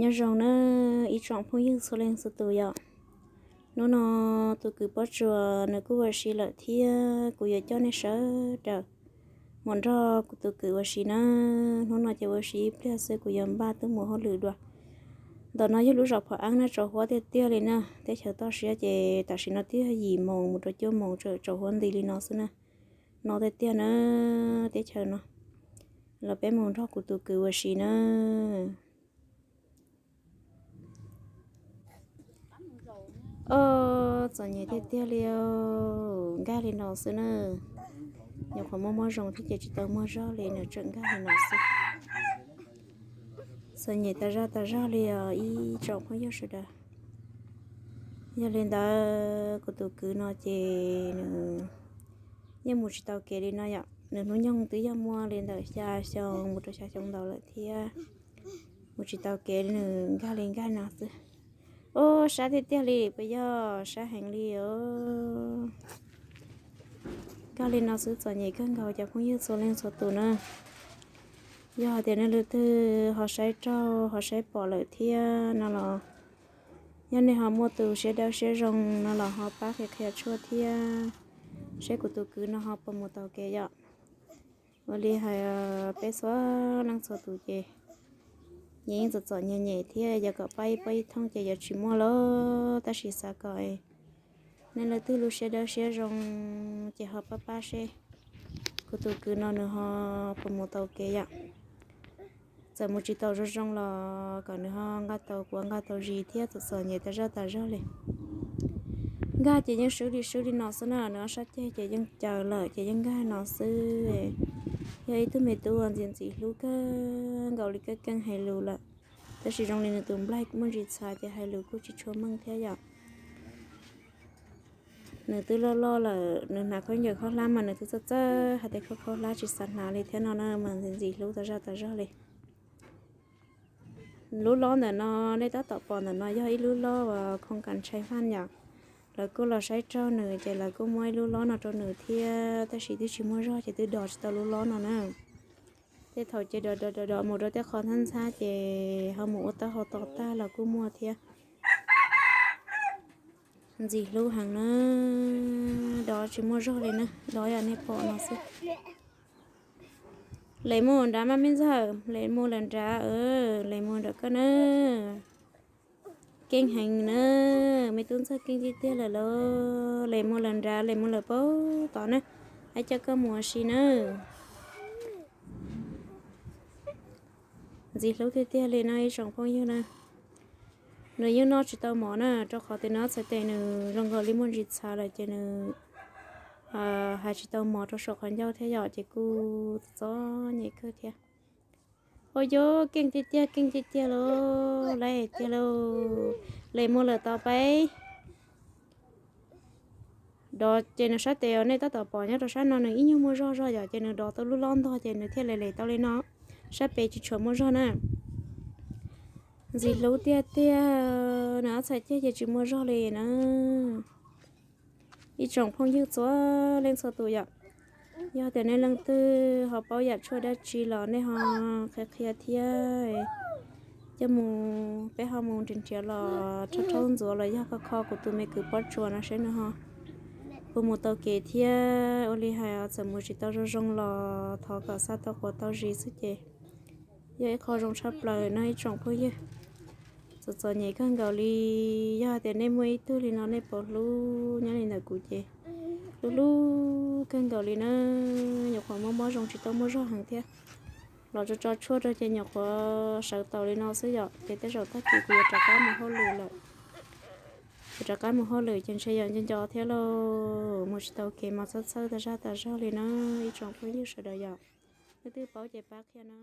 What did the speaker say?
Nyob zoo nawb ib tsoom phooj ywg txhua leej txhua tus yom. Hnub no tus kwv Pob Tsuas nws kuj ua si lawm thiab kuv yuav coj nej sawv daws mus nrog kuv tus kwv ua si nawb. Hnub no ces ua si ib pliag xwb kuv yuav npaj tuaj mus hauj lwm dua. Ntawm no yog lub zos Phom Eeb na, tsaus huab tiag tiag li na, teb chaws toj siab ces tam sim no twb yog yim moos mus rau cuaj moos tsaus huab nti li no xwb na. No tiag tiag na, teb chaws no. Los peb mus nrog kuv tus kwv ua si na. Os, txom nyem tiag tiag li, nkag li no xwb na. Nyuam qhuav muaj muaj zoo thiab ces tsis tau muaj zog li, nws tseem nkag li no xwb. Txom nyem tas zog tas zog li os ib tsoom phooj ywg sawv daws. Yog li ntawd kuv tus kwv no ces nws yeej mus tsis tau kev li no yom. Nws hnub nyoog twb yog muaj li ntawm xya xyoo mus rau xya xyoo ntau lawm thiab. Mus tsis tau kev, nws nkag li nkag no xwb. Os, sab tiag tiag li, puas yog sab heev li os. Nkag li no xwb txom nyem kawg nkaus cov phooj ywg txhua leej txhua tus na. Yog hais tias nej leej twg ho saib raug ho saib pom lawm thiab no los, yog nej ho muaj tus siab dawb siab zoo no los ho pab qhia qhia tshuaj thiab, seb kuv tus kwv no ho puas mus tau kev yom. Ua li hais peb txhua leej txhua tus ces yeej txom txom nyem nyem thiab, yog kom pab ib pob ib thooj ces yuav tsis muaj lawm, tab sis xav kom nej leej twg lub siab dawb siab zoo ces ho pab pab seb kuv tus kwv no nws ho puas mus tau kev yom. Txawm mus tsis tau zoo zoo los kom nws ho nqa tau quav nqa tau zis thiab, txom txom nyem tas zog tas zog li. Nkag ces yeej swb li swb li no xwb na, nws ob sab ceg ces yeej caws lawm ces yeej nkag no xwb. Yog ib tug me tub uas ntxim ntxim hlub kawg nkaus li, keej keej hais lus lawm, tab sis zoo li nws tus nplaig muaj ntsis txhav ces hais lus kuj tsis tshua meej thiab yom. Nws twb loj loj lawm, nws hnav khaub ncaws khaub hlab mas nws twb txawj txawj hais tias khaub khaub hlab tsis xav hnav li thiab no na, mas ntxim ntxim hlub tas zog tas zog li. Lub lob ntawm no nej tab tom pom ntawm no yog ib lub lob uas khoov kas ntshai faj yom. Lawv kuj los saib raug nws ces lawv kuj muab ib lub lob no rau nws thiab, tab sis twb tsis muaj zog ces twb dov tsis tau lub lob no na. Tej thaum ces dov dov dov dov mus rau tej qhov ntxhab ntxhab ces ho mus ua taub hau to tag los kuj muaj thiab. Ntxim hlub heev na, dov tsis muaj zog li na, dov yam nej pom no xwb. Les mus nrad mas me ntxawg, les mus lawm nrad, les mus nrad koj na. Keej heev na, me tub ntxawg keej tiag tiag lawm lauj. Les mus lawm nrad, les mus lawm puag tod na, hais coj koj mus ua si na. Ntxim hlub tiag tiag li no ib tsoom phooj ywg na. Nws yeej noj tsis tau mov na, rau qhov tias nws ob txhais tes nws zoo nkaus li muaj ntsis txhav lawm ces nws hais tsis tau mov rau saum qhov ncauj thiab yom, ces kuj txom nyem kawg thiab. Ua yus keej tiag tiag, keej tiag tiag lauj, lawm tiag lauj. Les mus lawm tod peb. Dov ces nws sab tes uas nej tab tom pom nyob rau sab no nws ib nyuag muaj zog zog yom, ces nws dov tau lub lob ntog ces nws thiaj li les tau li no. Sab pem tsis tshua muaj zog na. Ntxim hlub tiag tiag, nws ob txhais ceg ces tsis muaj zog li na. Ib tsoom phooj ywg txhua leej txhua tus yom, yog tias nej leej twg ho paub yam tshuaj dab tsi los nej ho qhia qhia thiab. Coj mus, peb ho mus nrhiav nrhiav los rhaub rhaub ntxuav los yog kho kho kuv tus me kwv Pob Tsuas no seb nws ho puas mus tau kev thiab. Ua li hais txawm mus tsis tau zoo zoo los thov kom xa tau quav tau zis xwb ces yog ib qho zoo tshaj plaws no ib tsoom phooj ywg. Txom txom nyem kawg nkaus li. Yog hais tias nej muaj ib tug li no nej puas hlub nyob li ntawm kuv ces hlub hlub kawg nkaus li na. Nyuam qhuav mob mob zoo tsis tau muaj zog heev thiab. Los tso tso tshuaj rau ces nyuam qhuav sawv taus li no xwb yom, ces tej zaum tag kis kuv yuav rov qab mus hauj lwm lawm. Kuv rov qab mus hauj lwm ces ntshe yog nco nco thiab lauj, mus tsis tau kev mas txhawj txhawj tas zog tas zog li na ib tsoom phooj ywg sawv daws yom. Leej twg paub ces pab qhia na.